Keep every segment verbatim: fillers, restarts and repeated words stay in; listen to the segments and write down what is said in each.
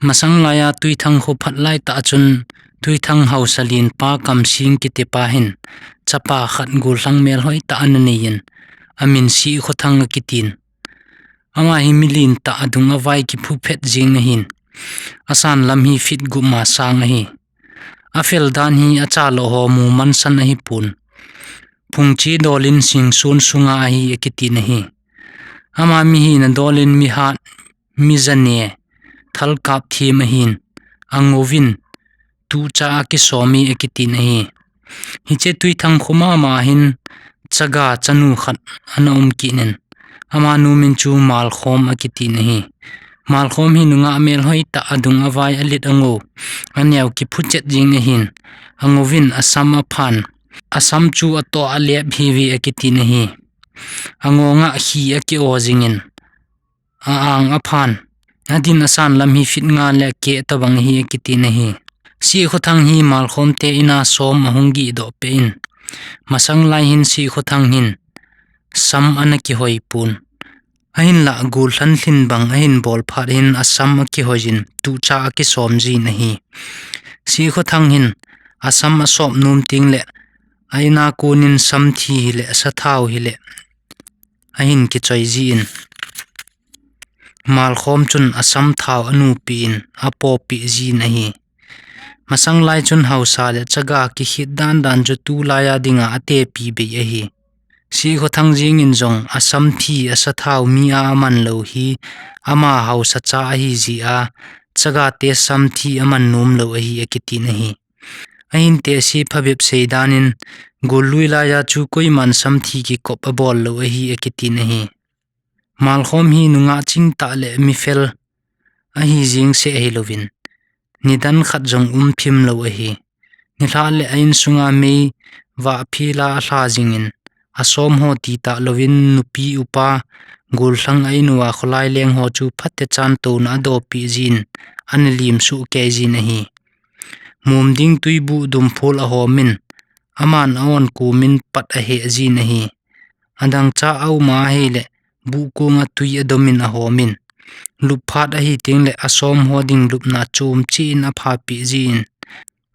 Masang laia Tuithang kho phat laitah chun, Tuithang haosa lenpa Kamsing kitipa hin chapa khat gollhang melhoi tah ana neiyin, amin Sikhothang akitin. Ama hi mi lentah, adung avai, kiphuphet jeng ahin. Asan lam hi feet gup ma sang ahi. Afel dan hi achalo ho mu mansan ahipon. Phungche dolin singsun sunga ahi akitin ahi. Ama mihina dolin mihat, mi jane, thalkap them ahin, angouvin tucha akisom e akitin ahi. Hiche Tuithang kho mama hin chaga chanu khat ana um kit in, amanu min chu Malkhom akitin ahi. Malkhom hi nungah melhoi tah, adung avai, alet angou, aneo kiphuchet jeng ahin, angouvin asam aphan, asam chu atoh alep hiuve akitin ahi. Angonga hi aki-o jingin, a-ang aphan, adin asan lam hi feet nga le akeh tabang ahi akitin ahi. Sikhothang hi Malkhom te ina som ahung gihdoh peh in, masang lai hin Sikhothang hin sam ana kihoi pon. Ahinlah gollhang lhin bang ahin bol phat hin asam akihoiyin tucha akisom jin ahi. Sikhothang hin asam asop nom tengle, a ina konin samthi hile sathao hile ahin kichoi jin, Malkhom chun asam thao anupi in apopi jin ahi. Masang lai chun haosa le chaga kikhit dandan chu tulaia dinga atepi bei ahi. Sikhothang jengin jong asamthi asathao mi a aman lou hi ama haosa cha ahi jeh a, chagate samthi aman nom lou ahi akitin ahi. Ahinte, se phabep sei danin, gollui laia chu koiman samthi kikop abol lou ahi akitin ahi. Malkhom hi nungah chingtah le mifel ahi jeng seh ahilouvin, nidan khat jong um phim lou ahi. Nilhah le a insunga mei vah phela alha jingin, asom ho titah louvin nupi upa gollhang a in uva kholai leng ho chu phatechan touna adopi jin, ana lim suhkei jin ahi. Mum ding tuibuh dumphul ahomin, aman a-on kumin pat aheh jin ahi. Adangcha a-um ahile, buh konga tui adomin ahomin, lup phat ahi tengle asom ho ding lupna chom cheh in aphapeh jin,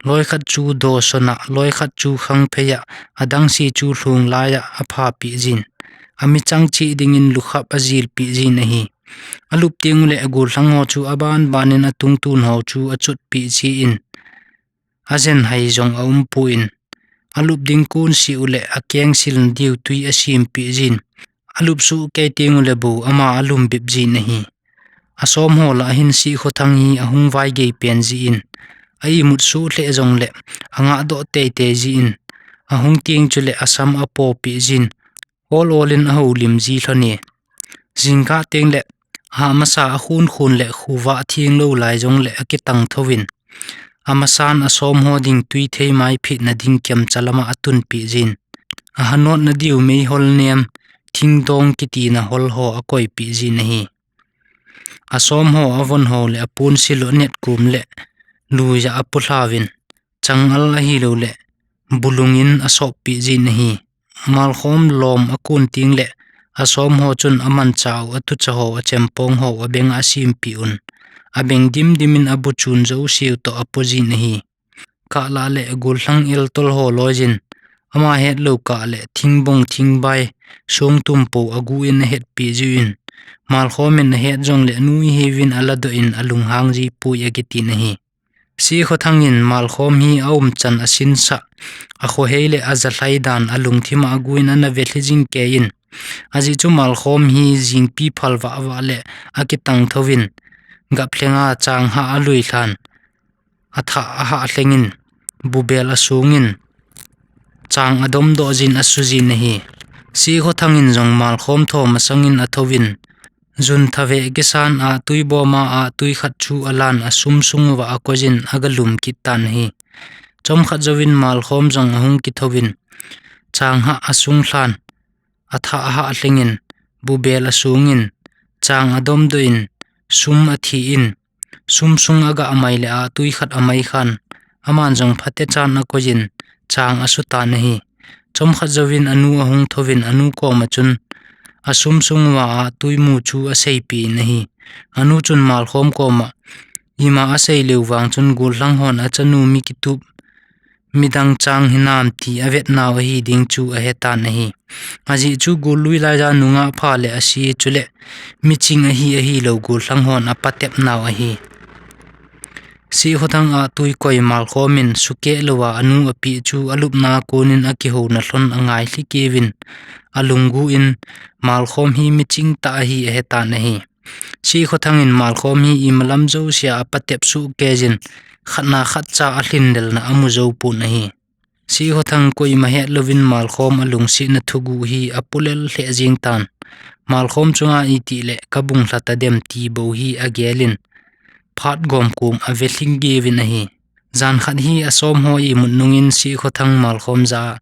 loikhat chu dosona, loikhat chu khangpheiya, adangse chu lhung laiya aphapeh jin, amichang cheh dingin lukhap ajilpeh jin ahi. Alup tengule agollhang ho chu abanbanin atungtun ho chu achotpeh jin, ajen hai jong aumpon, alup ding konse ule akengsil nadiu tui asempeh jin, alup suhkei tengule bou ama alumbep jin ahi. Asom ho lah ahin Sikhothang hi ahung vaigei pen jin, a-imut suh lheh jongle angahdoh teitei jin, ahung teng chule asam apopeh jin, ol olin ahoulim ji lhone. Jingkah tengle, ahah masa akhunkhun le khovah athenglou lai jongle akitang thouvin, amasan asom ho ding tui thei maiphetna ding kemcha lama atunpeh jin, ahanot nadiu meihol nem, thingdong kitina hol ho akoipeh jin ahi. Asom ho, avon ho le aponsil u anetkum le luiya apulhauvin, changal ahiloule bulungin asoppeh jin ahi. Malkhom lom akon tengle, asom ho chun amanchah u atucha ho, achempong ho abenga asempeh un, abeng dimdimin abuchun jouseu toh apo jin ahi. Kahlah le gollhang eltol ho loiyin, ama hetlou kah le thingbong thingbai, songtum pou agu in ahetpeh jiuvin, Malkhomin ahet jongle nu ihiuvin aladoh in alunghang jipoi akitin ahi. Sikhothangin Malkhom hi aumchan asinsah, akhohei le ajalhai dan alungthima aguin ana velhi jingkeiyin, ajeh chu Malkhom hi jingpi phal vahvah le akitang thouvin, gaplhenga changhah aluilhan, athah ahah lhengin, bubel asungin, chang adomdoh jin asujin ahi. Sikhothangin jong Malkhom tho masangin athouvin, jun thaveh kisan a tui boma a tui khat chu alan asum sunguva akoiyin agalum kittan ahi. Chomkhat jouvin Malkhom jong ahung kithouvin, changhah asunglhan, athah ahah lhengin, bubel asungin, chang adomdoh in, sum athin, sum sung agah amai le a tui khat amaikhan, aman jong phatechan akoiyin, chang asutan ahi. Chomkhat jouvin anu ahung thouvin anu koma chun, asum sunguva a tuimu chu aseipeh in ahi. Anu chun Malkhom koma, Ima asei leu vang chun gollhang hon achanu mi kitup midang chang hinam ti avet nau ahi ding chu ahetan ahi. Ajeh chu gollui laiya nungah pha le asi chule miching ahi ahilou gollhang hon apatep nau ahi. Sikhothang a tui koi Malkhom in sukeh louva anu api chu alupna konin akihouna lhon angai lhikevin alunggu in Malkhom hi miching tah ahi ahetan ahi. Sikhothang in Malkhom hi imalam jousea apatep suh kejin khatna khatcha alhin lelna amu jou pon ahi. Sikhothang koima het louvin Malkhom alungsetna thuguh hi apulel lheh jing tan. Malkhom chunga itih le kabung lha tadem ti bou hi agelin phat gomkom ave lhing gevin ahi. Jan khat hi asom ho imut nungin Sikhothang Malkhom jah a,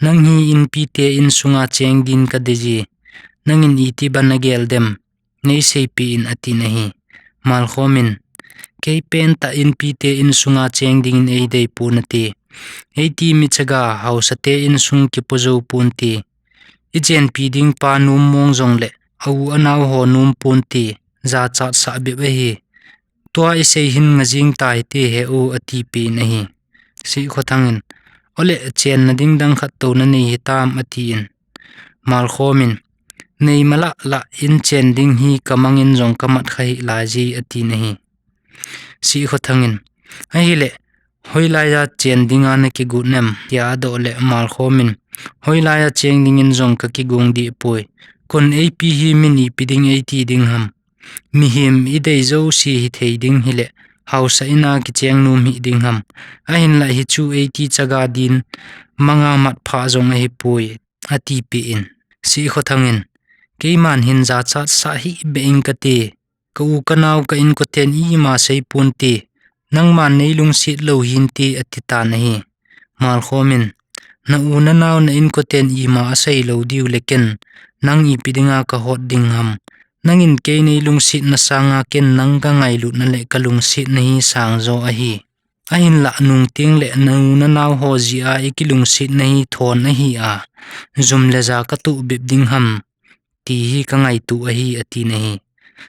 "Nang hi inpite insunga cheng din kadei ji, nangin iti ban nagel dem, nei seipeh in," atin ahi. Malkhom in, "Kei pentah inpite insunga cheng dingin eidei pon ati. Eiti michaga hausate insung kipo jou pon ti. Ichenpi ding pa nom mong jongle a u anao ho nom pon ti, jachat sah bep ahi. Tua isei hin ngajing tai ti he u," atipeh in ahi. Sikhothang in, "Ole chenna ding dang khat tou nanei hitam," atin. Malkhom in, "Nei malah lah in chen ding hi kamangin jong kamat kha hih lai ji," atin ahi. Sikhothang in, "Ahile, hoilaiya chen dinga nakigot nem?" tia adoh le Malkhom in, "Hoilaiya cheng dingin jong kakigong deh poi. Kon eipi hi min ipi ding eiti ding ham? Mihem idei jouse hithei ding hile, hausa ina kicheng nom hih ding ham? Ahinlah hichu eiti chaga din manga mat pha jong ahipoi," atipeh in. Sikhothang in, "Keiman hin jachat sah hih beh ing kati. Ka u kanao ka inkoten ima seipon ti, nangman neilungset lou hin ti," atitan ahi. Malkhom in, "Na u nanao na inkoten ima asei lou diu le ken nang ipi dinga kahot ding ham? Nangin kei neilungsetna sanga ken nang kangailutna le kalungsetna hi sang jo ahi. Ahinlah nungteng le na u nanao ho jeh a ikilungsetna hi thon ahi a, jum le ja katoh bep ding ham ti hi kangaito ahi," atin ahi.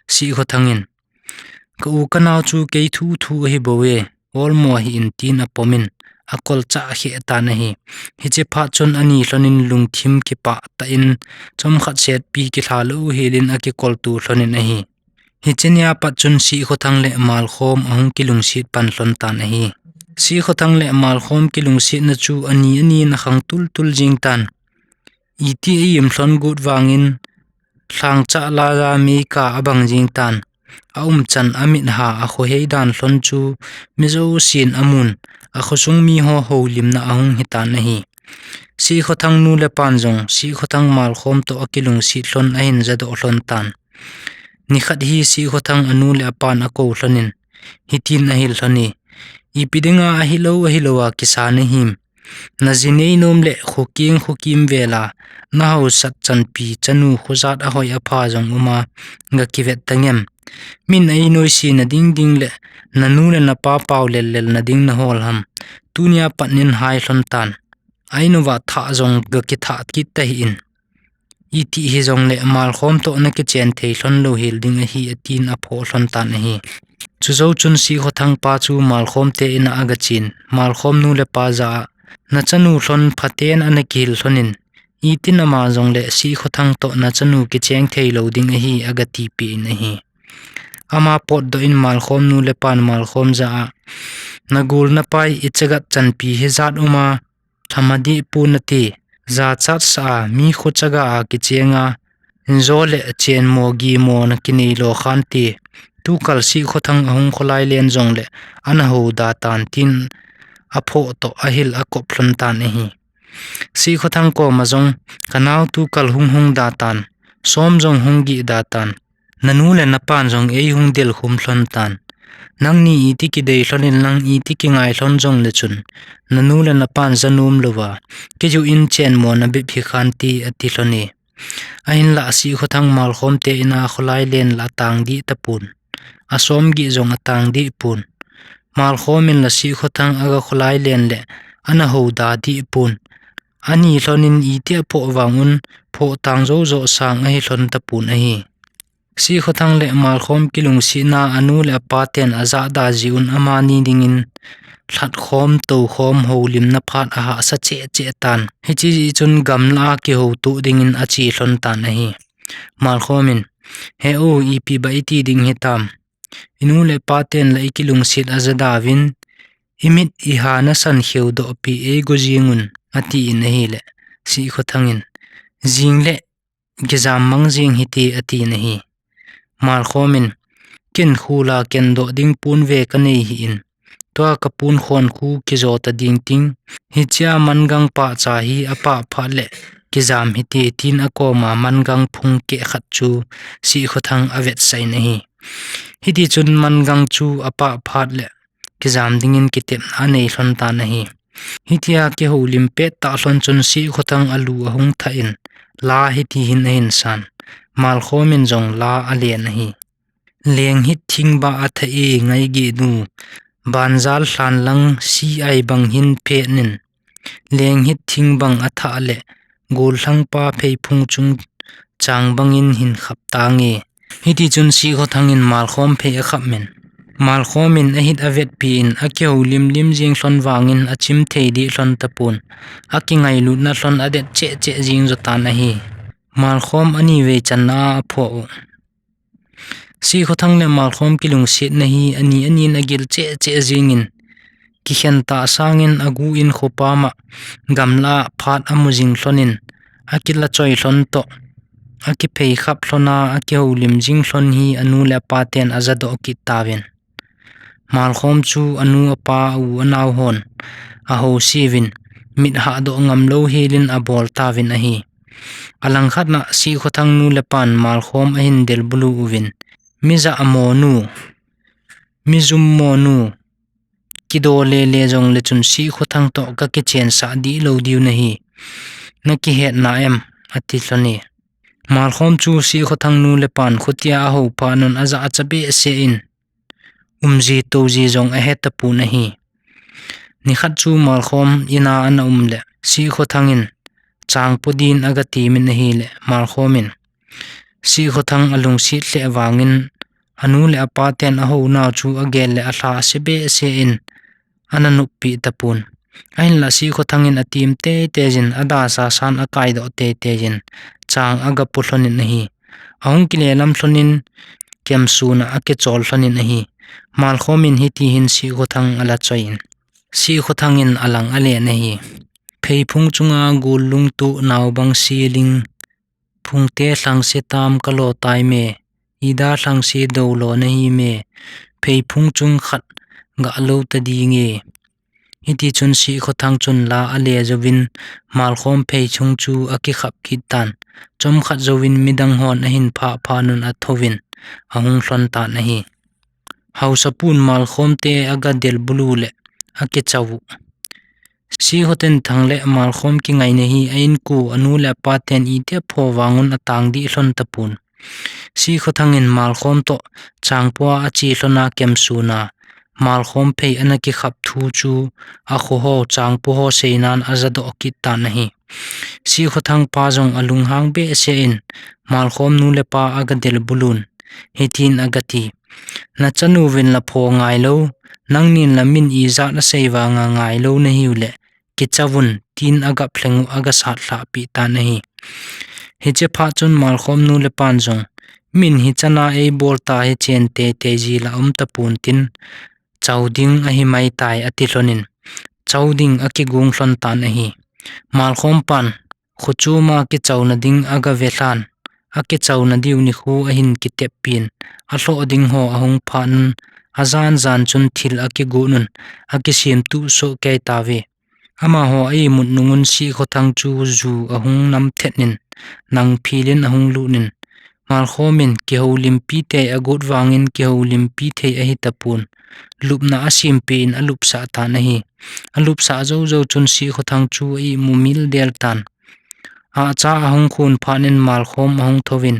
Sikhothang in, "Ka u kanao chu kei thu thu ahi bou e, olmo hih in," tin apom in akolchah kheh tan ahi. Hiche phat chun ani lhonin lungthim kipah tah in chomkhat setpi kilha lou helin akikolto lhonin ahi. Hiche nia pat chun Sikhothang le Malkhom ahung kilungset pan lhon tan ahi. Sikhothang le Malkhom kilungsetna chu ani ani in akhang tultul jing tan. Iti a im lhon got vangin lhangchah laiya meikah abang jing tan. Aumchan, amitha, akhohei dan lhon chu mi jousen amun, akhosung miho houlimna ahung hitan ahi. Sikhothang nu le pan jong Sikhothang Malkhom toh akilungset lhon ahin jadoh lhon tan. Nikhat hi Sikhothang anu le apan akou lhonin, hitin ahil lhon e, "Ipi dinga ahilou ahilou a kisa nahim? Naji neinom le khokeng khokim vela nahaosat chanpi chanu khojat ahoi apha jong uma gakivet tangem? Min einoise na ding ding le nanu le napa pao lel lel na ding nahol ham? Tunia pat nin hai lhon tan. Ainova thah jong gakithah kit tahih in. Iti hijongle Malkhom toh nakichen thei lhon lou hel ding ahi," atin aphoh lhon tan ahi. Chujou chun Sikhothang pa chu Malkhom te ina agachen, Malkhom nu le pa jah a, "Nachanu lhon phaten ana kihil lhonin, itin ama jongle Sikhothang toh nachanu kicheng thei lou ding ahi," agatipeh in ahi. Ama potdoh in Malkhom nu le pan Malkhom jah a, "Nagol napai ichagat chanpi hijat uma lhama deh pon nati, jachat sah a mi khochaga a kichenga, injo le chenmo gimo nakinei lo khan ti, tukal Sikhothang ahung kholai len jongle ana houda tan," tin aphoh toh ahil akop lhon tan ahi. Sikhothang koma jong, "Kanao tukal hung hung da tan, som jong hung gih da tan. Nanu le napan jong eihung delkhum lhon tan. Nangni iti kidei lhonin lang iti kingai lhon jongle chun, nanu le napan janom louva, keiyu in chenmo nabep hikhan ti," ati lhon e. Ahinlah Sikhothang Malkhom te ina kholai len la atang dih tapon. Asom gih jong atang dih pon. Malkhom in la Sikhothang aga kholai len le ana houda dih pon. Ani lhonin iti aphoh vang un, phoh tang jojo sang ahi lhon tapon ahi. Sikhothang le Malkhom kilungsetna anu le apa ten ajahda jiuvin amani dingin lhatkhom, toukhom, houlimna phat ahahsa cheh cheh tan. Hiche chun gamla a kihoutoh dingin ache lhon tan ahi. Malkhom in, "He u, ipi ba iti ding hitam? Inu le pa ten la ikilungset ajadauvin, imit iha nasan kheudoh pi eigo jingun," atin ahile, Sikhothang in, "Jing le kijam mang jing hite," atin ahi. Malkhom in, "Ken khula kendoh ding pon ve kanei hih in, tua kapon khon khu kijo ta ding ting, hichea mangang pahcha hi apah phat le kijam hite," tin akoma mangang phung keh khat chu Sikhothang avetsah in ahi. Hiti chun mangang chu apah phat le kijam dingin kitepna anei lhon tan ahi. Hitia kihoulim pettah lhon chun Sikhothang alu ahung thah in, la hiti hin ahin san. Malkhom in jong la alen ahi. "Lenghit thing ba athah e, ngai geh nu. Banjal lhan lang si ai bang hin phet nin. Lenghit thing bang athah le, gollhang pa pheiphung chung chang bangin hin khap tange." Hiti chun Sikhothang in Malkhom phei akhap min. Malkhom in ahit avetpi in akihoulim lim jing lhon vangin achim thei dih lhon tapon. Akingailutna lhon adet cheh cheh jing jo tan ahi. Malkhom ani vei channa aphoh u. Sikhothang le Malkhom kilungsetna hi ani anin agil cheh cheh jingin, kikhen tah sangin agu in khopa ma gamla phat amu jing lhonin, akila choi lhon toh, akiphei khap lhona, akihoulim jing lhon hi anu le apa ten ajadoh kit tauvin. Malkhom chu anu apa, u anao hon ahouse uvin, mit hahdoh ngam lou helin abol tauvin ahi. Alangkhat na Sikhothang nu le pan Malkhom ahin delbulu uvin, "Mi jah mo nu, mi jum mo nu, kido lele jongle chun Sikhothang toh kakichensah dih lou diu nahi, nakihet na em?" ati lhon e. Malkhom chu Sikhothang nu le pan khutia ahou phat nun ajah acha behseh in, umji touji jong ahe tapon ahi. Nikhat chu Malkhom ina ana um le, Sikhothang in chang po din agati min ahile, Malkhom in Sikhothang alungset lheh vangin, anu le apa ten ahou nau chu agel le alha ase behseh in, ana noppi tapon. Ahinla Sikhothang in atim teitei jin, adasa san akaidoh teitei jin, chang agapo lhonin ahi. Ahung kile lam lhonin, kemsuna akichol lhonin ahi. Malkhom in hiti hin Sikhothang ala choi in, Sikhothang in alang alen ahi. Pheiphung chunga gul lungtu naobang siling, phungte lhangse tam kalo tai me, ida lhangse dolo nahi me, pheiphung chung khat gah lou ta dinge. Hiti chun Sikhothang chun la ale jouvin, Malkhom pheiphung chu akikhap kit tan. Chomkhat jouvin midang hon ahin phah phat nun athouvin, ahung lhon tan ahi. Haosapun Malkhom te agadel bulu le akichau. Sikhothang le Malkhom kingaina hi a-inko anu le apa ten iti apho vangun atang dih lhon tapon. Sikhothang in Malkhom toh changpoa ache lhona kemsuna, Malkhom phei ana kikhap thu chu akho ho, changpo ho seinan ajadoh kit tan ahi. Sikhothang pa jong alunghang behseh in, Malkhom nu le pa agadel bulun, hitin agati, "Nachanu vin la pho ngai lou, nangnin la min ijat asei vanga ngai lou nahiu le, kichauvun," tin agap lheng u agasat lhahpi tan ahi. Hiche phat chun Malkhom nu le pan jong, "Min hichan a eibol ta hi chen teitei ji la um tapon tin, chau ding ahi maitai," ati lhonin, chau ding akigong lhon tan ahi. Malkhom pan, khochoma kichauna ding agave lhan, akichauna diu nikho ahin kitep pin, alhoh ding ho ahung phat nun, ajan jan chun thil akigot nun, akisem tuh soh kei tave. Amaho a-imut nungun Sikhothang chu ju ahung nam thet nin, nang philin ahung lut nin, Malkhom in kihoulimpi thei agot vangin kihoulimpi thei ahi tapon, lupna asem pin alupsah tan ahi. Alupsah jou jou chun Sikhothang chu a-imu mil del tan. Acha ahung khun phat nin Malkhom ahung thouvin,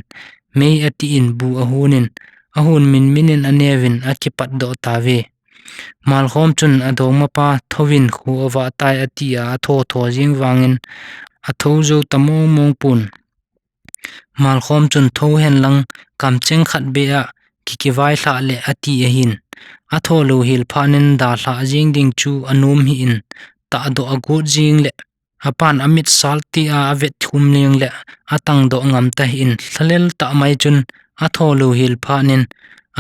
mei atin bu ahunin, ahun min min in aneuvin akipatdoh tave. Malkhom chun adongmapa thouvin khu avah tai atia atho tho jing vangin atho jou ta mong mong pon. Malkhom chun, "Tho hen lang, kamcheng khat beh a kikivai lhah le," ati ahin. Atho lou hel phat in dalhah jing ding chu anom hih in, tahdoh agot jing le, apan amit sal ti a avet khum ning le, atangdoh ngam tahih in, lhalel tah mai chun atho lou hel phat in,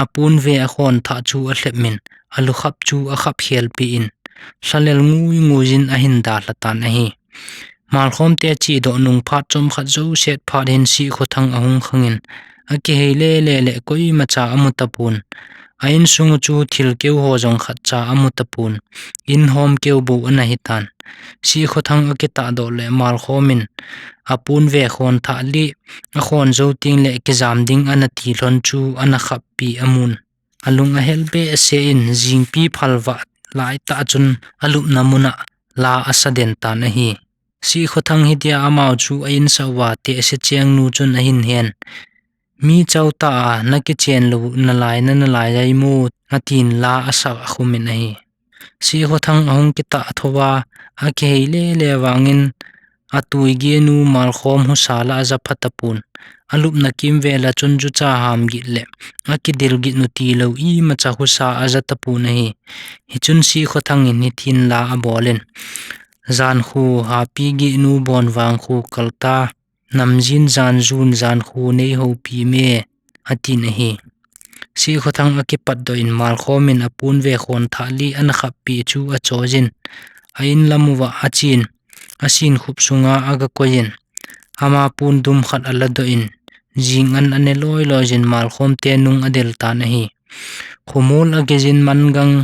apun ve akhon thah chu alhep in, alukhap chu akhap khel pi in, lhalel ngui ngui in ahin dalha tan ahi. Malkhom te chihdoh nung phat chomkhat jouset phat hin Sikhothang ahung khang in, akihei lele le koimacha amu tapon. A insung u chu thil keu ho jong khatcha amu tapon. In hom keu bou ana hitan. Sikhothang akitahdoh le Malkhom in apun ve khon thah le akhon jou teng le kijam ding ana ti lhon chu ana khap pi amun. Alung ahel behseh in, jingpi phalvah lai tah chun alupna mun a la asa den tan ahi. Sikhothang hitia amau chu a insah uva tehse cheng nu chun ahin hen. "Mi chau ta a, nakichen lou nalai na nalai ai mu," atin la asa khum in ahi. Sikhothang ahung kitah tho a, akihei lele vang in, atui ginu Malkhom husa la aja pha tapon. Alupna kimvel a chun jucha ham git le akidil git nu tilou imacha husa aja tapon ahi. Hichun Sikhothang in hitin la abol in, "Jankhu hapi ginu bon vang khu kal ta, namjin jan jun jankhu nei houpi me," atin ahi. Sikhothang akipatdoh in Malkhom in apun ve khon thah le ana khap pi chu achoi jin, a in lam uva achen, asin khup sunga aga koi in, ama pun dum khat aladoh in, jing an ane loi loi jin Malkhom te nung adel tan ahi. Khomol agei jin, mangang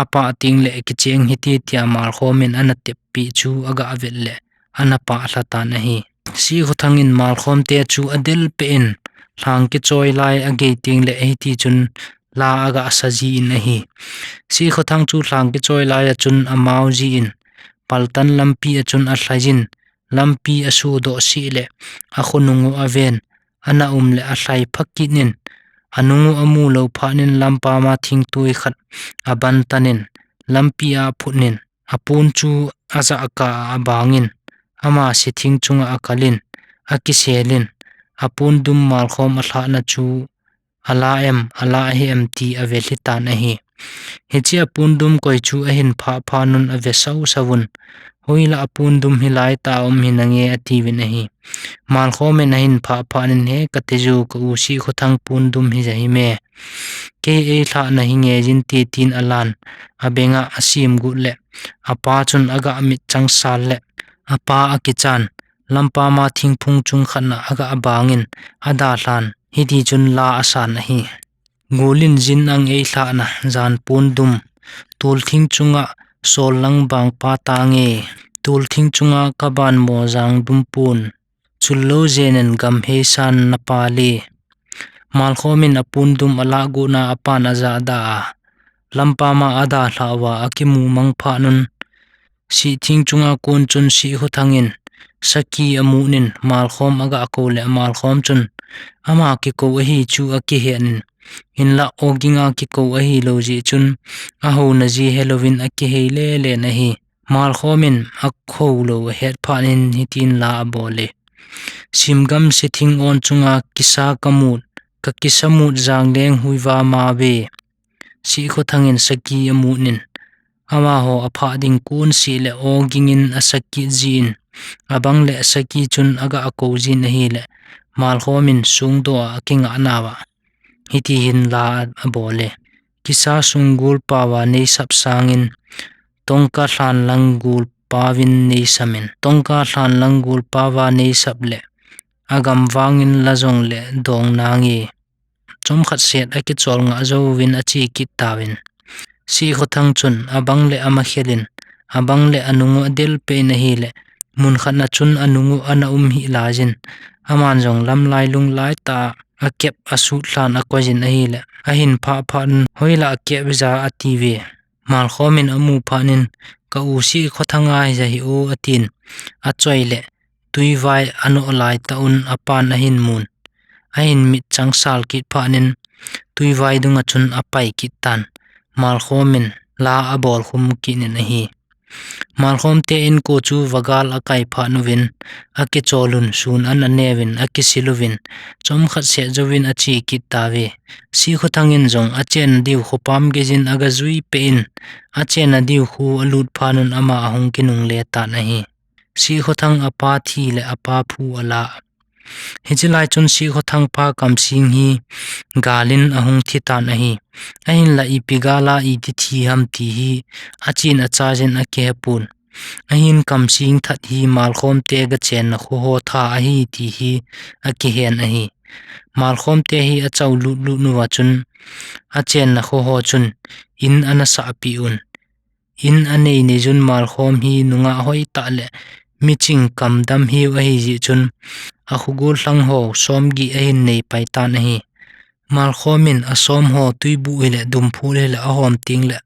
apah teng le kicheng hite tia Malkhom in ana tep pi chu aga avet le ana pah lha tan ahi. Sikhothang in Malkhom te chu adel pe in, lhang kichoi lai agei teng le hiti chun la aga asa ji in ahi. Sikhothang chu lhang kichoi lai a chun amau ji in, paltan lampi a chun alhai jin, lampi asudoh sih le akhonung u aven, ana um le alhai phak kit in, anung u amu lou phat in lampa ma thingtui khat aban tan in, lampi a aphut in, apun chu ajah kah a abang in, ama sithing chunga akal in, akisel in, apun dum Malkhom alhahna chu ala em, ala ahi em ti ave lhi tan ahi. Hiche apun dum koi chu ahin phah phat un ave sau sau un, "Hoilah apun dum hilai tah a um hi nange?" atiuvin ahi. Malkhom in ahin phah phat in, "He, ka tiju, ka u Sikhothang pun dum hi ja hi me. Kei eilhahna hi nge jin ti," tin alan, abeng a asim gut le, apa chun aga amit changsal le, apa akichan, lampa ma thingphung chung khat na aga abang in, adalhan, hiti chun la asan ahi. "Gul in jin ang eilhahna, jan pun dum, tulthing chunga sol lang bang pa tange, tulthing chunga kaban mo jang dum pun, chul lou jen in gam heisan na pa le." Malkhom in apun dum alah got na apan aja dah a, lampa ma adalhah uva akimu mang phat un, sithing chunga kon chun Sikhothang in saki amun in Malkhom aga kou le, Malkhom chun ama kikou ahi chu akihen in, hinlah oging a kikou ahilou jeh chun ahouna ji helouvin akihei lele in ahi. Malkhom in akou lou ahet phat in hitin la abol e. "Simgam sithing on chunga kisa kamut, ka kisa mut jang leng huiva ma ve." Sikhothang in saki amun in, amaho aphah ding kon sih le oging in asaki jin, abang le asaki chun aga akou jin ahile, Malkhom in sungdoh a akingah nauva, hiti hin la abol e. "Kisa sunggul pao a neisap sangin, tongka lhan lang gul paovin neisam in, tongka lhan lang gul pao a neisap le, agam vangin la jong le dong nange." Chomkhat set akichol ngah jouvin ache kit tauvin, Sikhothang chun abang le ama khel in, abang le anung u adel peh in ahile, mun khat na chun anung u ana um hih laiyin, aman jong lamlai lunglai tah a akep asut lhan akoi jin ahile, ahin phah phat in, "Hoilah akep ja?" atiuve. Malkhom in amu phat in, "Ka u Sikhothang a hija hi o," atin, achoi le, tuivai anoh lai tah un apan ahin mun. Ahin mit changsal kit phat in, tuivai dunga chun apai kit tan. Malkhom in la abol khum kit in ahi. Malkhomte inko chu vagal akai phat uvin, akicholun sun an aneuvin, akisiluvin, chomkhat seh jouvin ache kit tauve. Sikhothang in jong achenna diu khopam geijin agajui peh in, achenna diu kho alut phat un ama ahung kinungle tan ahi. Sikhothang apa thi le apa phu ala. Hiche lai chun Sikhothang pa Kamsing hi galin ahung thi tan ahi. Ahinla ipi gala iti thi ham ti hi achin achajin akihepon. Ahin Kamsing that hi Malkhomte gachenna kho ho tha ahi ti hi akihen ahi. Malkhomte hi achao lutlut uva chun achenna kho ho chun in ana sahpeh un. In anei nei jun Malkhom hi nungah hoitah le miching kamdam hiu ahijeh chun akhogol lhang ho somgih ahin nei pai tan ahi. Malkhom in asom ho tuibuh hile dumphul hile ahom teng le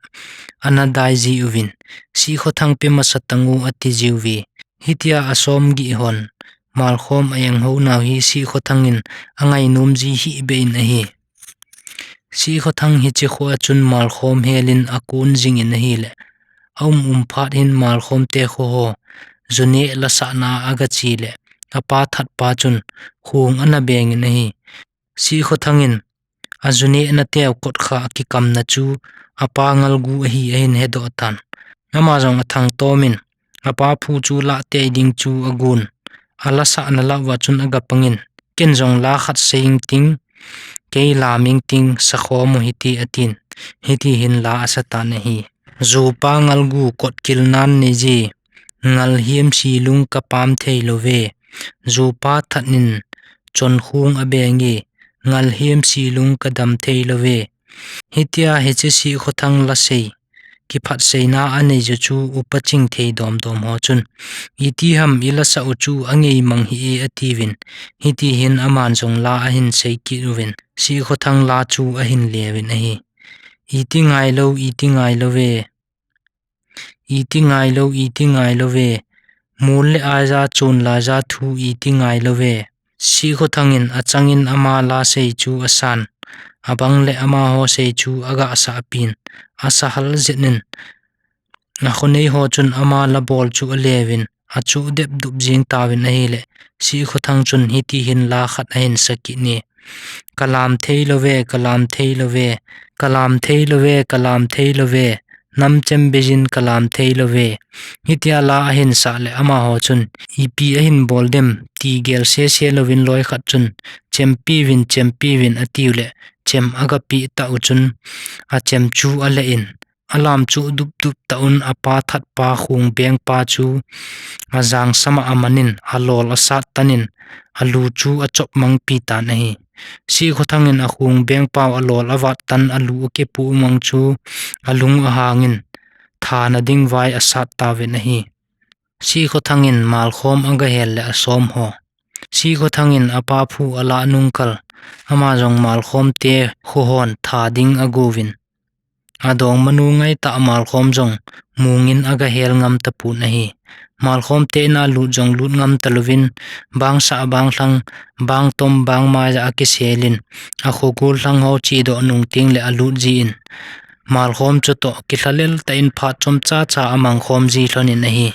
ana dai jiuvin, Sikhothang pe masa tangu ati jiuve. Hitia asomgih hon Malkhom a-eng hou nau hi Sikhothang in angainom ji hih beh in ahi. Sikhothang hiche khoa chun Malkhom helin akon jingin ahile, aum um phat hin Malkhomte kho ho ju neh lasahna agache le apa that pa chun khong ana bengin ahi. Sikhothang in aju neh nateu kot kha akikamna chu apa ngalgu ahi ahin hedoh tan. Ama jong athangtom in apa phu chu lah tei ding chu agon. Alasahna lah uva chun agapangin, ken jong la khat sei ing ting, kei lam ing ting, sakhom u hite atin. Hiti hin la asa tan ahi. Jupa ngalgu kot kilnan neije, ngalhem silung kapam thei louve. Jupa that in chonkhong abenge, ngalhem silung kadam thei louve. Hitia hiche Sikhothang la sei, kiphatseina anei jo chu upa chingthei domdom ho chun, iti ham ilasah u chu angeimang hih e atiuvin, hiti hin aman jong la ahin sei kit uvin, Sikhothang la chu ahin leuvin ahi. Iti ngailou, iti ngailou ve. Iti ngailou, iti ngailou ve. Mol le aija chon laija thu iti ngailou ve. Sikhothang in achangin ama la sei chu asan. Abang le amaho sei chu agasahpin. Asa hal jet in. Akhonei ho chun ama la bol chu aleuvin. Achu depdup jing tauvin ahile. Sikhothang chun hiti hin la khat ahin sa kit e. Kalam thei louve, kalam thei louve, kalam thei louve, kalam thei louve. Nam chem beijin kalam thei louve. Hitia la ahin sah le amaho chun, ipi ahin bol dem, ti gel sese louvin loi khat chun, chempi uvin, chempi uvin atiu le, chem agapi tau chun, achem chu ale in, alam chu dupdup tauvin apa that pa khong beng pa chu, ajang sama amanin, alol asat tanin, alu chu achop mangpi tan ahi. Sikhothang in akhong beng pau alol avat tan alu akipu mang chu alung ahangin thana ding vai asat tauvin ahi. Sikhothang in Malkhom agahel le asom ho. Sikhothang in apa phu ala nungkal ama jong Malkhomte kho hon tha ding agouvin. Adongmanu ngaitah Malkhom jong mungin agahel ngam tapon ahi. Malkhomte in alut jong lut ngam talouvin, bangsa banglhang, bangtom, bangmai a akiselin, akhogol lhang ho chedoh nung teng le alut jin, Malkhom chutoh kilhalel tah in phat chomcha cha amangkhom ji lhonin ahi.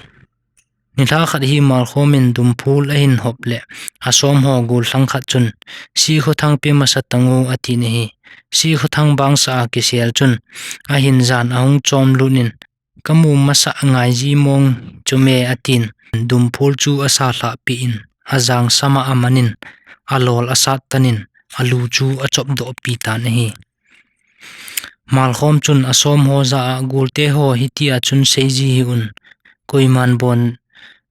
Nilhah khat hi Malkhom in dumphul ahin hop le, asom ho gollhang khat chun, Sikhothang pe masa tangu atin ahi. Sikhothang bangsa a kisel chun, ahin jan ahung chom lutin, kamum masa ngai ji mong chu me atin, dumphul chu asa lhahpi in, ajang sama amanin, alol asat tanin, alu chu achop dohpi tan ahi. Malkhom chun asom ho jah a golte ho hitia chun seiji hih un, koiman bon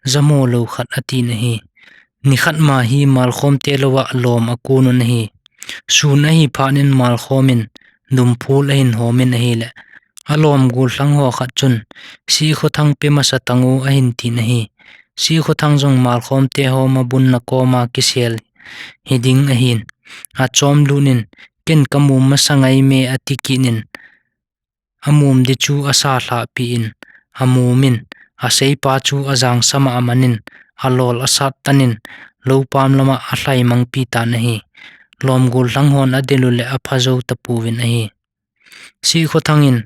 jamo lou khat atin ahi. Nikhat ma hi Malkhomte lou a lom akon un ahi. Sun ahi phat in Malkhom in dumphul ahin homin ahile, alom gollhang ho khat chun, Sikhothang pe masa tangu ahin tin ahi. Sikhothang jong Malkhomte ho mabunna koma kisel hiding ahin, achom lutin, ken kamum masa ngai me ati kit in, amum di chu asa lhahpi in, amumin, aseipa chu ajang sama amanin, alol asat tanin, lou pam lama alhai mangpi tan ahi. Lom gollhang hon adel u le apha jou tapouvin ahi. Sikhothang in,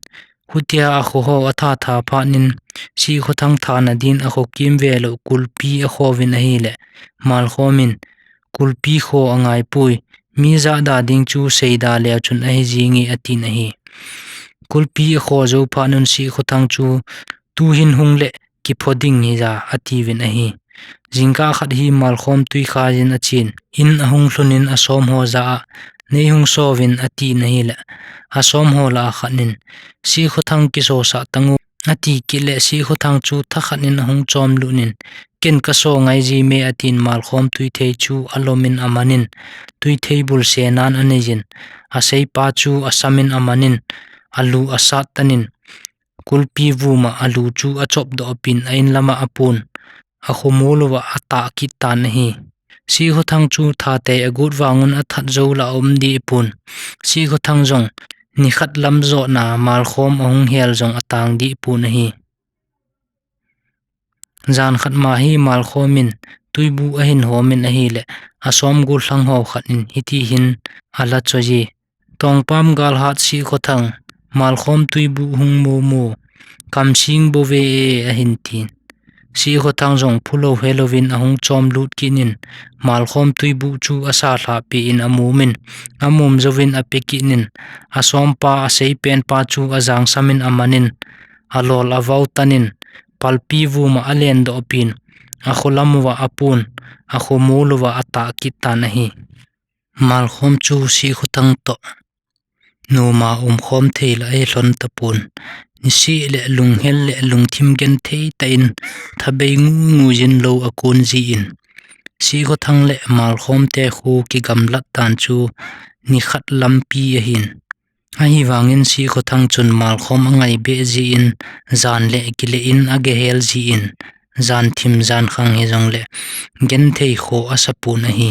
hutia akho ho atha tha phat in, Sikhothang thana din akho kimvel u kulpi akhouvin ahile, Malkhom in, "Kulpi kho angaipoi, mi jahda ding chu seida leu chun ahi jinge," atin ahi. Kulpi akho jou phat un Sikhothang chu, "Tuhin hung le kipho ding hija," atiuvin ahi. Jingkah khat hi Malkhom twikhai in achen, in ahung lhun in asomho jah a, "Neihung souvin," atin ahile, asomho lah a khat in, "Sikhothang kisosah tangu," ati kit le Sikhothang chu thakhat in ahung chomlut in, "Ken kaso ngai ji me," atin Malkhom twithei chu alom in aman in, twithei bul senan anei jin, aseipa chu asam in aman in, alu asat tan in, kulpi vum a alu chu achop doh pin a-in lam a apon, akhomol uva atah kit tan ahi. Sikhothang chu thatei agot vang un athat jou lah a um deh pon. Sikhothang jong nikhat lam jotna Malkhom ahung hel jong atang deh pon ahi. Jan khat ma hi Malkhom in twibuh ahin hom in ahile, asom gollhang ho khat in hiti hin ala choi e, "Tongpam galhat Sikhothang, Malkhom twibuh hung mu mu, kamsing bou ve e," ahin tin. Sikhothang jong phulou helouvin ahung chomlut kit in, Malkhom twibuh chu asa lhah peh in amum in, amum jouvin ape kit in, asompa aseipenpa chu ajangsam in aman in, alol avau tan in, palpi vum a alen doh pin, akholam uva apon, akhomol uva atah kit tan ahi. Malkhom chu Sikhothang toh noma umkhom thei lah a ahi lhon tapon. Nisih le lunghel le lungthim genthei tah in thabei ngu ngu jin lou akon jin, Sikhothang le Malkhom te khu kigamlat tan chu nikhat lampi ahin. Ahivangin Sikhothang chun Malkhom angai beh jin, jan le kile in agehel jin, jan thim jan khang hijongle genthei kho asa pon ahi.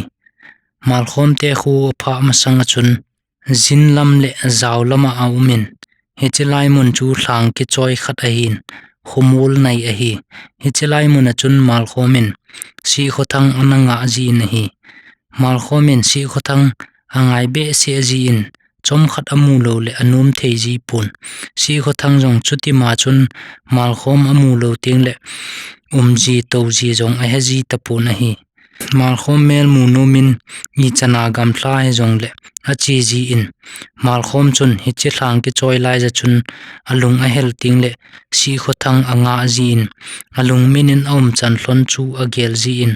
Malkhom te khu aphah masang a chun, jin lam le jao lam a aum in, hiche lai mun chu lhang kichoi khat ahin, khomol nai ahi. Hiche lai mun a chun Malkhom in Sikhothang ana ngah jin ahi. Malkhom in Sikhothang angai behseh jin, chomkhat amu lou le anom thei ji pon. Sikhothang jong chutima chun Malkhom amu lou teng le um ji tou ji jong ahe ji tapon ahi. Malkhom mel mu nom in ichan a gamla hijongle ache jin, Malkhom chun hiche lhang kichoi lai ja chun alung ahel teng le Sikhothang angah jin, alungmin in aumchan lhon chu agel jin,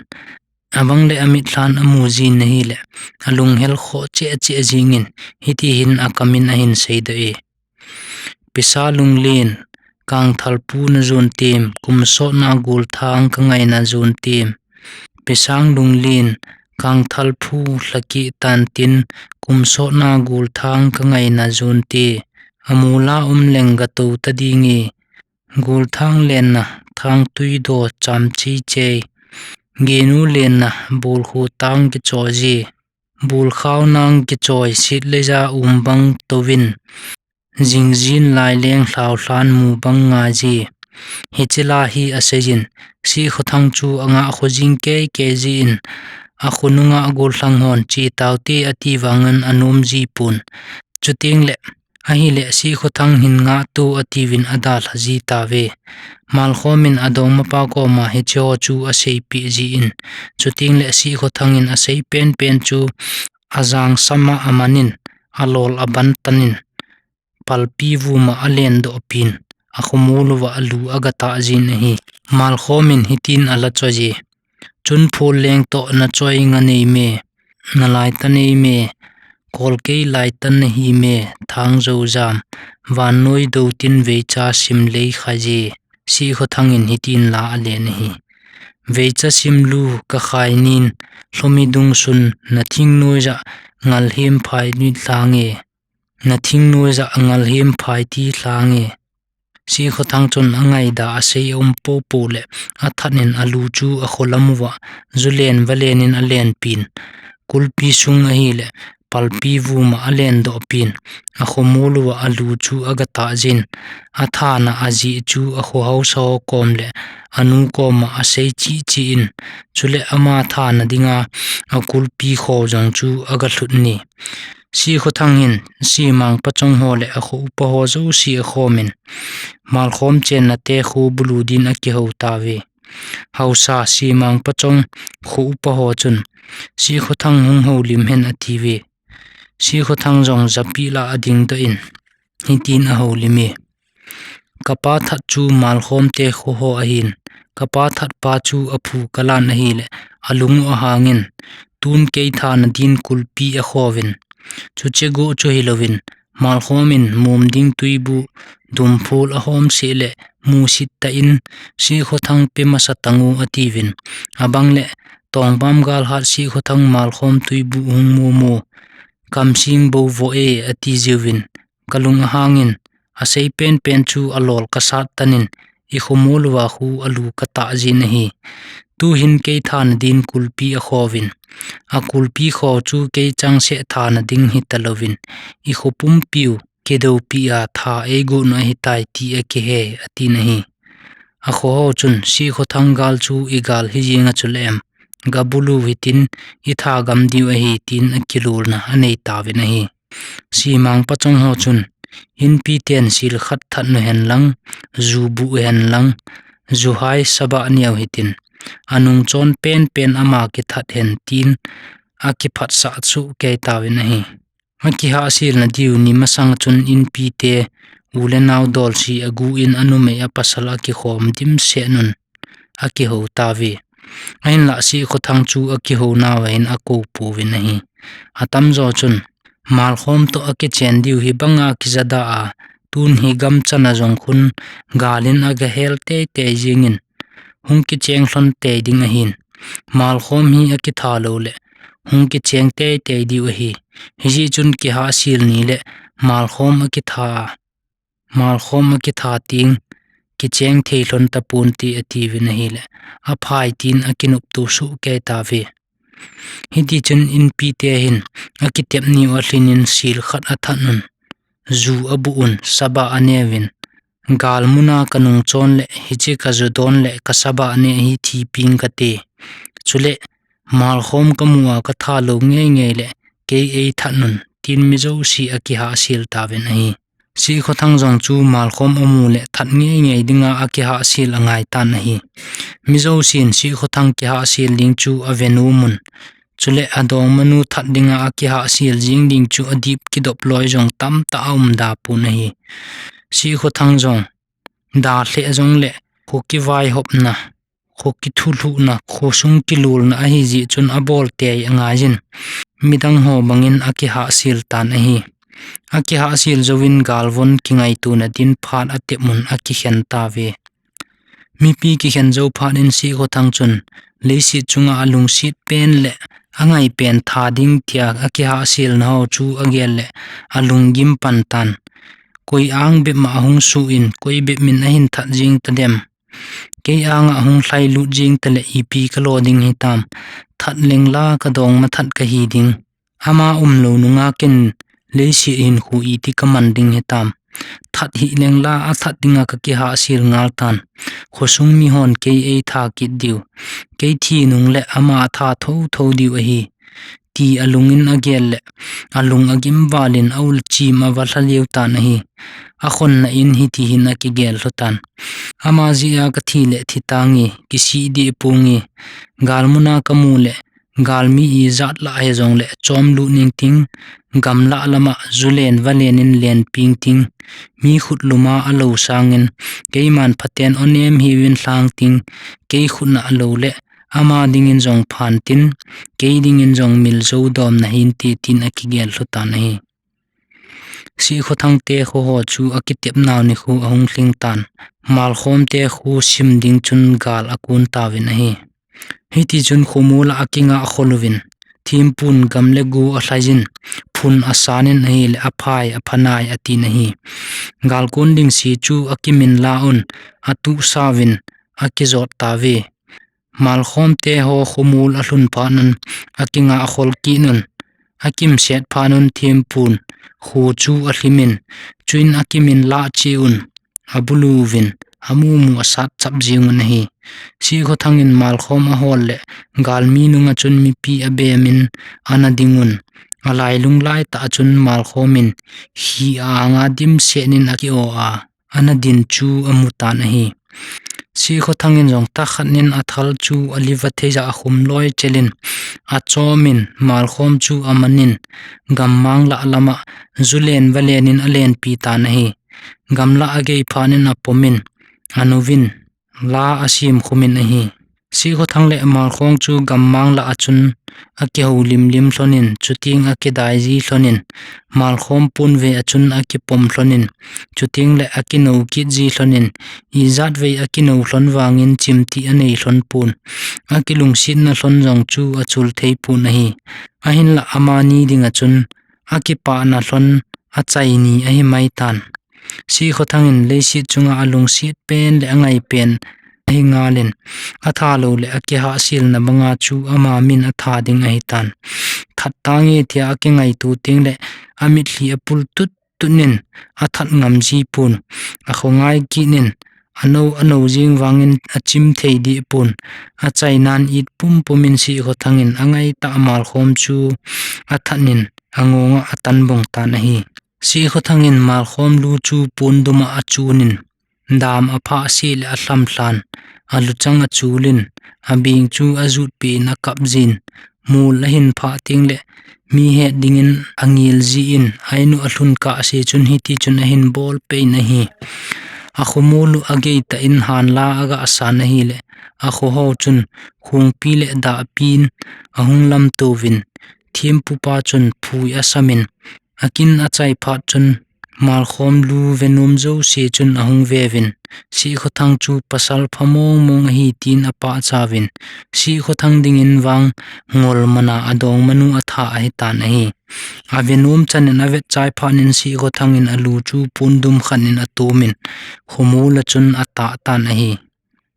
abang le amit lhan amu jin ahile, alunghel khoh cheh cheh jingin, hiti hin akam in ahin seidoh e. Pisa lunglen, kangthal pu na jon tem, kum sotna gul thang ka ngaina jon tem. Pisang lunglen, kangthal phu lhaki tan tin, kum sotna gul thang ka ngaina jon te. Amula um leng ga to ta ding e. Gul thang lenna, thang tui do cham chi chei. Genu lenna, bul khu tang ki cho ji. Bul khau nang ki choi sit le ja um bang tovin. Jingjin lai leng hlau hlan mu bang ngai ji. Hiche la hi asei jin, Sikhothang chu angah kho jing kei kei jin, akhonunga gollhang hon che tau te ati vangin anom ji pon. Chuteng le, ahile Sikhothang hin ngah to atiuvin adalha ji tauve. Malkhom in adongmapa koma hiche ho chu aseipeh jin. Chuteng le Sikhothang in asei penpen chu ajang sama amanin, alol aban tanin, palpi vuma alen doh pin, akhomol uva alu aga tah jin ahi. Malkhom in hitin ala choi ji. Chun phul leng toh na choi nga nei me, na lai ta nei me, kol kei lai ta na hi me, thang jo jam, vannoi do tin veicha sim lei kha ji. Sikhothang in hitin la alen ahi. Veicha sim lu ka khai nin, lhomi dung sun na thingnoi ja ngal him phai ni thlang e. Na thingnoi ja ngal him phai ti thlang e. Sikhothang chun angaida asei aum popo le, athat in alu chu akholam uva, ju len va len in alen pin. Kulpi sung ahile, palpi vuma alen doh pin, akhomol uva alu chu agatah jin, athana ajeh chu akhohausa ho kom le anu koma asei chihchih in, chule ama thana dinga akulpi kho jong chu agalhut ni. Sikhothang hin Simang pachong ho le akho upa ho jouse akhomin, Malkhom chenna te kho bulu din akihou tauve. Hausa Simang pachong kho upa ho chun, Sikhothang hung houlim hen atiuve. Sikhothang jong japi lah a adingdoh in, hitin ahoulim e. Kapa that chu Malkhom te kho ho ahin, kapa that pa chu aphu kalan ahile, alung u ahangin, tun kei thana din kulpi akhouvin. Chuche go chu hilouvin, Malkhom in mum ding tuibu, dumphul ahom seh le, musit tah in, Sikhothang pe masa tang u atiuvin. Abang le, Tongpam gal hat Sikhothang Malkhom tuibu hung mumu, kamsing bo vo e ati jiuvin. Kalung ahangin, asei penpen chu alol kasat tanin, ikhomol uva khu alu katah jin ahi. Tuhin kei thana din kulpi akhouvin. Akulpi kho chu kei changseh thana ding hitalouvin, ikho pumpiu kidoupi a tha eigot u ahitai ti akihe, atin ahi. Akho ho chun, Sikhothang gal chu igal hijing a chule em, gabulu hitin, itha gam diu ahi, tin akilolna anei tauvin ahi. Simang pachong ho chun, inpi ten sil khat that nu hen lang, ju bu hen lang, ju hai saba neo hitin, anung chon penpen ama kithat hen tin, akiphatsah chu kei tauvin ahi. Akihahselna diu ni masang chun inpi te, u le nao dolsi agu in anumei apasal akikhom dimset un, akihou tauve. Ahinlah Sikhothang chu akihou nauva hin akou pouvin ahi. Atamjo chun, Malkhom toh akichen diu hibanga kijada a, tun hi gamchana jong khun, gal in agahel teitei jingin, hung kicheng lhon tei ding ahin. Malkhom hi akitha lou le, hung kicheng teitei diu ahi. Hijeh chun kihahsel ni le, Malkhom akitha a, Malkhom akitha teng, kicheng thei lhon tapon te atiuvin ahile, aphai tin akinopto soh kei tauve. Hitichun inpi te hin, akitep niu alhinin sil khat athat un, ju abu un, saba aneuvin, gal muna kanung chon le, hiche kaju don le, kasaba ane hi thiping kate. Chule, Malkhom kamu a katha lou ngeingei le, kei eithat un, tin mi jouse akihahsel tauvin ahi. Sikhothang jong chu Malkhom amu le that ngeingei dinga akihahsel angai tan ahi. Mi jousen Sikhothang kihahsel ding chu avenom un. Chule adongmanu that dinga akihahsel jing ding chu adip kidop loi jong tamtah aum da pon ahi. Sikhothang jong, da lheh jong le, kho kivaihopna, kho kithulhuhna, khosung kilolna ahijeh chun abol tei angaiyin, midang ho bangin akihahsel tan ahi. Akihahsel jouvin galvon kingaitona din phat atep un akikhen tauve. Mipi kikhen jou phat in Sikhothang chun, leiset chunga alungset pen le angai pen tha ding tia akihahselna ho chu agel le alunggim pan tan. Koi ang bep ma ahung suh in, koi bep min ahin that jing tadem. Kei anga hung lhailut jing tale ipi kalo ding hitam. That lengla kadongma that kahi ding. Ama umlou nunga ken leiset hinkho iti kaman ding hitam. That hih lengla athat dinga kakihahsel ngal tan. Khosung mihon kei eitha kit diu. Kei thi nung le ama atha thotho diu ahi. Ti alungin agel le, alung agim valin aul chim avalha lheh tan ahi. Akhonna in hitihin akigel lhu tan. Ama jeh a kathi le thi tange, kisih deh ponge, galmuna kamu le, galmi ijat lah hijongle chomlut ning ting, gamlah lama julen valen in lenping ting, mi khut luma alou sangin, keiman phaten onem hiuvin lhang ting, kei khutna alou le, ama dingin jong phan tin, kei dingin jong mil jou dom nahin ti tin akigel lhu tan ahi. Sikhothang te kho ho chu akitep nau nikho ahung lhing tan. Malkhom te kho sim ding chun gal akun tauvin ahi. Hitichun khomol a akingah khol uvin, thimpun gam le go alhaiyin, phun asanin ahile aphai aphanai atin ahi. Galkon ding si chu akimin la un, atuhsa uvin, akijot tauve. Malkhom te ho khomol alhun phat un, akingah khol kit un. Akimset phat un thempun kho chu alhimin, chuin akimin lah cheh un abulu uvin, amumu asat chap jeng un ahi. Sikhothang in Malkhom ahol le galmi nunga chun mipi abemin ana ding un, alailung laitah a chun Malkhom in hi a-anga dimset in aki-o a, ana din chu amu tan ahi. Sikhothang in jong thakhat nin athal chu aliva thei ja akhum loi chelin, achomin Malkhom chu amanin, gammang lah lama julen valen in alenpi tan ahi. Gamlah agei phat nin apomin, anuvin la asim khumin ahi. Sikhothang le Malkhom chu gammang lah a chun akihou limlim lhonin, chuteng akidai ji lhonin, Malkhom ponve a chun akipom lhonin, chuteng le akinou kit ji lhonin, ijat vei akinou lhon vangin chimtih anei lhon pon, akilungsetna lhon jong chu achul thei pon ahi. Ahinla amani dinga chun akipana lhon achai ni ahi mai tan. Sikhothang in leiset chunga alungset pen le angai pen ahi ngalin, atha lou le akihahselna banga chu ama min atha ding ahi tan. That tange tia akingaito teng le amitlhi apul tut tut nin athat ngam ji pon, akhongai kit nin anou anou jing vangin achim thei deh pon, achainan it pum pumin Sikhothang in angai tah Malkhom chu athat nin angonga atan bong tan ahi. Sikhothang in Malkhom lu chu ponduma achunin, dam aphah se le alhamlhan, aluchang achulin, abing chu ajutpin akap jin, mol ahin phah teng le mi het dingin angil jin, ainu alhun kah se chun hiti chun ahin bol pein ahi. Akhomol u agei tah in hanla aga san ahile, akhoho chun khongpi le dahpin ahung lamto uvin, thempupa chun phui asamin, akin achai phat chun Malkhom lu venom jouse chun ahung veuvin, Sikhothang chu pasal pha mong mong ahi tin apahchauvin, Sikhothang dingin vang ngol mana adongmanu atha ahi tan ahi. Avenom chanin avet chai phat nin Sikhothang in alu chu pondum khat nin atomin, khomol a chun atah tan ahi.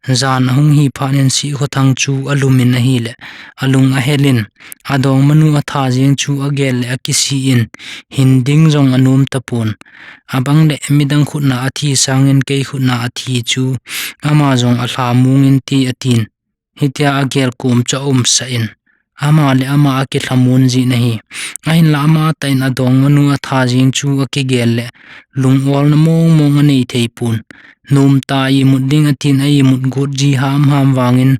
Jan ahung hi phat nin Sikhothang chu alumin ahile, alung ahelin, adongmanu atha jeng chu agel le akisiin, hin ding jong anom tapon. Abang le midang khutna athi sangin kei khutna athi chu ama jong alhamung inte atin. Hitia agel kom chu aumsah in, ama le ama akilhamon jin ahi. Ahinla amatah in adongmanu atha jeng chu akigel le, lung-olna mong mong anei thei pon. Nomtah a imut ding atin a imut got ji ham ham vangin,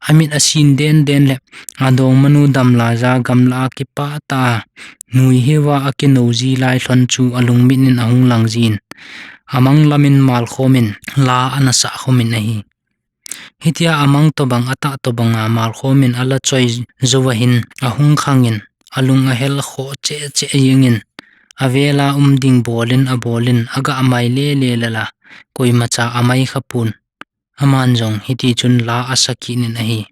amit asin den den le, adongmanu dam laiya gamlah a kipah tah a nuiheuva akinou ji lai lhon chu alungmit nin ahung lang jin, amang lamin Malkhom in la ana sah khomin ahi. Hitia amang tobang atah tobanga Malkhom in ala choi jouva hin ahung khangin, alung ahel khoh cheh cheh jengin, avela um ding bolin abolin, aga mai lele lela, koimacha amai khapon. Aman jong hiti chun la asa kit nin ahi.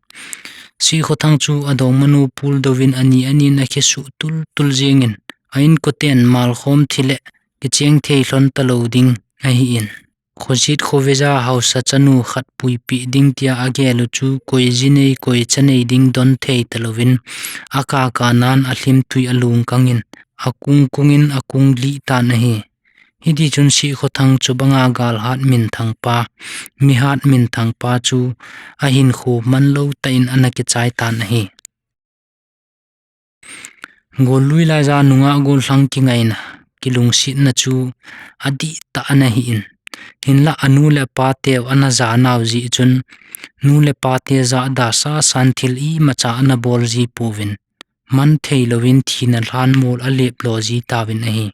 Sikhothang chu adongmanu puldouvin ani anin akisuh tul tul jengin, a-inkoten Malkhom thi le kicheng thei lhon talou ding ahin, khojet khoveja haosa chanu khat puipeh ding tia agel u chu koi ji nei koi cha nei ding don thei talouvin, akaka nan alhimtui alungkangin, akung kungin akung lih tan ahi. Hiti chun Sikhothang chubanga galhat minthangpa, mihat minthangpa chu ahinkho manlou tah in ana kichai tan ahi. Gollui laiya nungah gollhang kingaina, kilungsetna chu adihtah ana hin, hinlah anu le apa teu ana janau jeh chun, nu le pate jahda sasan thil imacha ana bol ji pouvin, man theilouvin thina lhanmol alep lo ji tauvin ahi.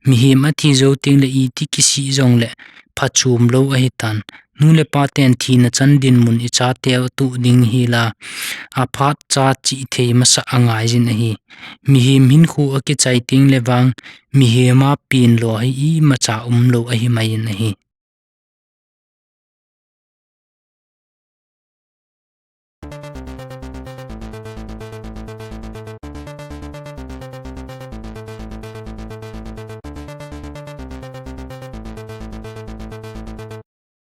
Mihem athi jou teng le iti kisih jongle phachom lou ahitan. Nu le paten thina chan dinmun ichateu atuh ding hila, aphat cha chih thei masah angai jin ahi. Mihem hinkho akichai teng le vang, mihem a penlo hi imacha umlou ahi mai in ahi.